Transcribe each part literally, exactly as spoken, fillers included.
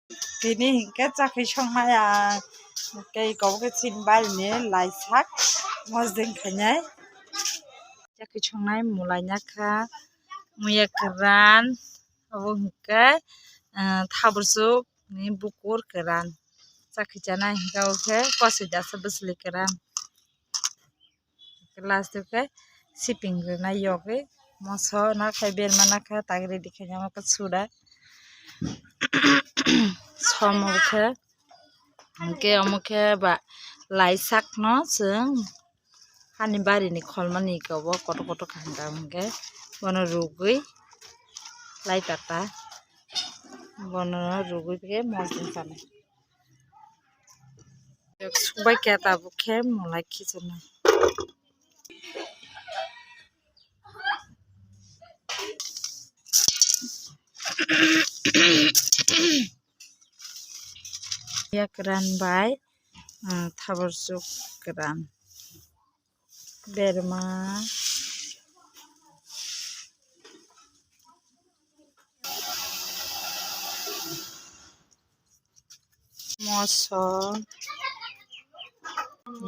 Tini hinkhe chakri songnai ang, tei kobo khe chini barini lai sak mosdeng khainai. Chakri songnai mulai nakha, muya kwran, obo hinkhe, ah, thabursuk ni bukur kwran. Chakri chanai hinkhe obo khe kosoi dasa bwsli kwran. Last o khe siping rwna yogwi moso nakha, berma nakha, tak ready khaina omo khe suda. Somo khe, hinkhe omo khe ba lai sakno chwng hani barini kholmani kobo kotor kotor kaham kaham hinkhe bono rwgwi lai tata, bono rwgwi khe mosdeng sanai. Sukbai khe tabuk khe mulai khichirnai. Ya kwran bai, ah, thabursuk kwran. Berma. Moso.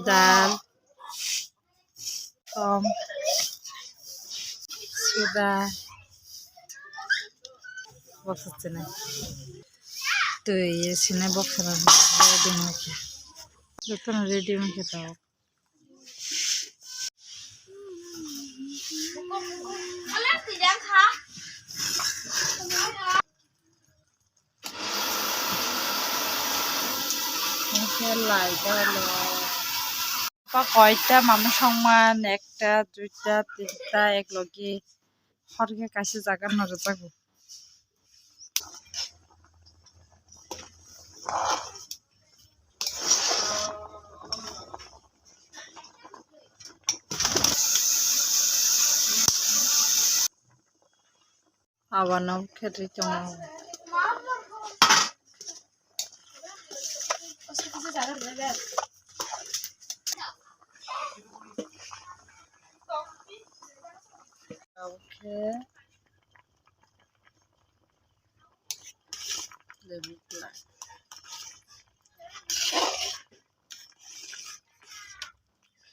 Dal. Tom. Suda. Boksa chini. Twi sini boksa ready wngkha. Jotono ready wngkha tabuk. Pa koita mama songman, ekta, duita, tinta, ek logi. Hor khe kaisa jaga no rwjago. Abano khe ri tongo. Abo khe lebu pla.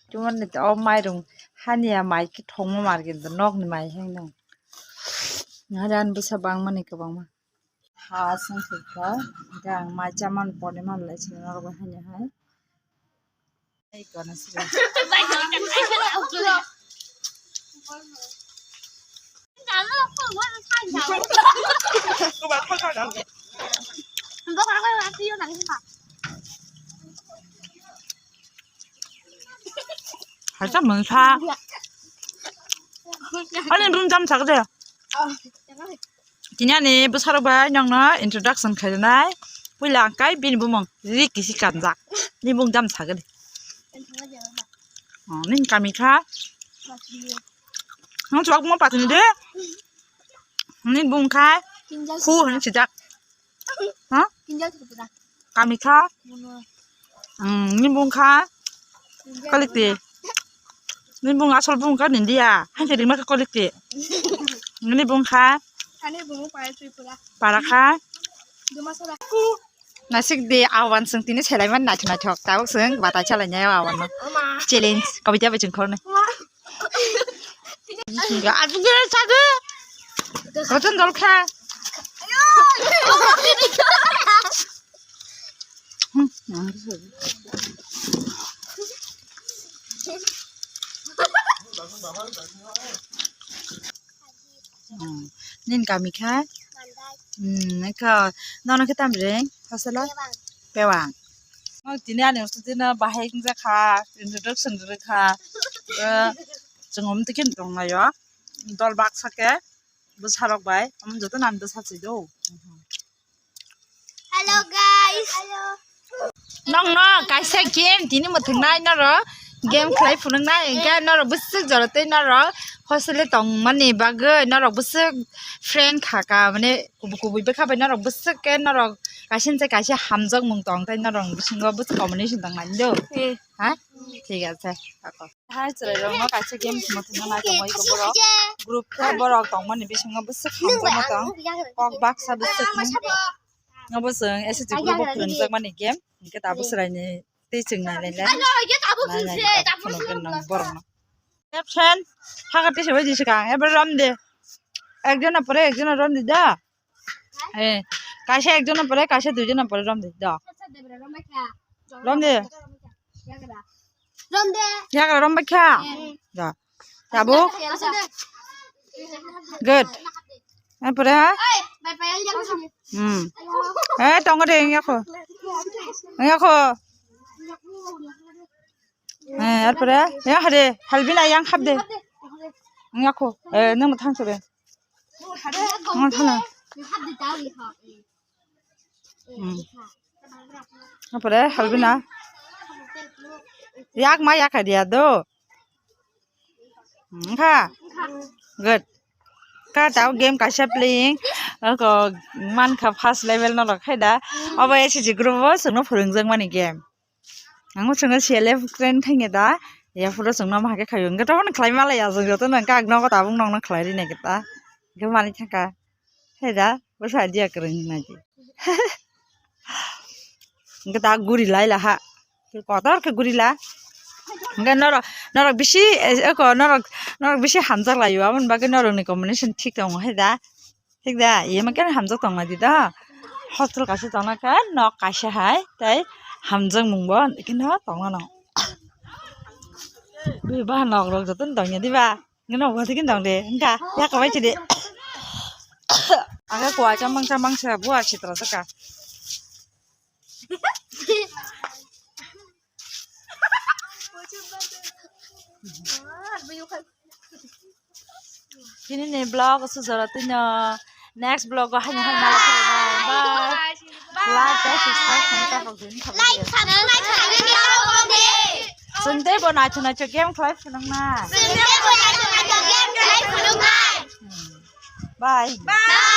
Tumani o mairung hani ya mai khe thongma mar kintu nokni mai haino. Hari ani bwsa bangmani kwbangma. Ha aswng khe kha, hwnkhe ang mai chamani pore manlai chini norok bai haino hai. Tei kono sibui. Hai ta mung sa. Ani bung jam sak de. Tini ani bwsarok bai nokno introduction khainai. Puila ang kai bini bumung Ricky si kanjak. Ni bung jam sagadi. Oh, ni kami kha. Nang chwak mo patini de. Ni bung khai. Khu han sijak. Ha? Kami kha. Hmm, ni bung kha. Quality. Ni bung asol bung kha nindia. Hai jadi maka quality. Ni bung kha. Ani bung pai Tripura. Para kha. Dumasara. Nasik de awan sung tini selai man naithok naithok. Tabuk sung batai chalai nyai awan no. Challenge. Kobita bechung khorne. Abu gere sadu. Roton dol kha. Hmm. Nini kami kha? Hmm, kha. Nono khe tamre? Hosela? Pewang. Pewang. Oh, tini ani ustu dina bahai wngjakha, introduction rwkha. Eh, chwng omo twi khe tonglaio. Dol baksa khe bwsarok bai. Omo joto nang bwsa si do. Hello guys. Hello. Nokno kaisa game tini mwthwngnai norok game khlai phunuknai hwnkhe norok bwswk jora tei norok hostel o tongmani bagwi norok bwswk friend kha ka mane kubui kubui bwkha bai norok bwswk khe norok kaisa ni kaisa hamjakmung tong tei norok bisingo bwswk combination tong nai do. Eh. Ha? Thik ache. Hai chwrairokno kaisa game khemo thwngna nai tongo iko borok. Group khe borok tongmani bisingo bwswk hamjakma tong. Kok baksa bwswk ni. Abo chwng S S G group o phwrwngjakmani game. Hwnkhe tabuk swraini tei chwng nai lai lai. Nai lai, tabuk phunukgwi nang borokno. Friend, hakha tei sabai di swkang, ebar rom de. Ekjona pore ekjona rom di da. Eh, kaisa ekjona pore, kaisa duijona pore rom di da. Rom de. Rom de. Yagra rom bakha. Eh. Da. Tabuk. Good. Apore ha? Hmm. Eh, tongo de, yako. Yako. Eh, apore? Ya hade, halbina yang hab de. Yako. Eh, nang thang sebe. Nang thang. Hmm. Apore halbina. Yak ma yak dia do. Wngkha? Good. Kha tao game kaisa playing. Ako mankha first level no rok khai da. Obo S S G group o chwngno phwrwngjakmani game. Ang chwngno C L F friend thangya da. Ya phuru chwngno ma hakhe khayo. Wngkha tamo khlai malaya chwng joto no kak nogo tabuk nokno khlai ri nai khe ta. Hwnkhe manwi thangkha. Hai da, bwsa idea kwrwng nai di. Hwnkhe ta guri lai laha. Kotor khe guri la. Hwnkhe norok, norok bisi, eh, eko, norok, norok bisi hamjak laio. Aboni bagwi norokni combination thik tongo hai da. Thik da, iyama khe hamjak tong lai di da. Hostel kaisa tongna khe nok kaisa hai, tei hamjakmung bo kheno tongmano. Bui ba nok rok jotono tongya diba? Ngeno wadi kin dong de, engka, ya kawai chidi. Aga kuwa chamang chamang se buar sitra saka. Chini ni vlog su jora tino. Next vlog o haino haino nala phirina. Bye. Like, tei subscribe khaina ta rok din. Like, subscribe khaina ta rok din. Chwng tei bo naithok naithok game khlai phunuknai. Chwng tei bo naithok naithok game khlai phunuknai. Bye. Bye.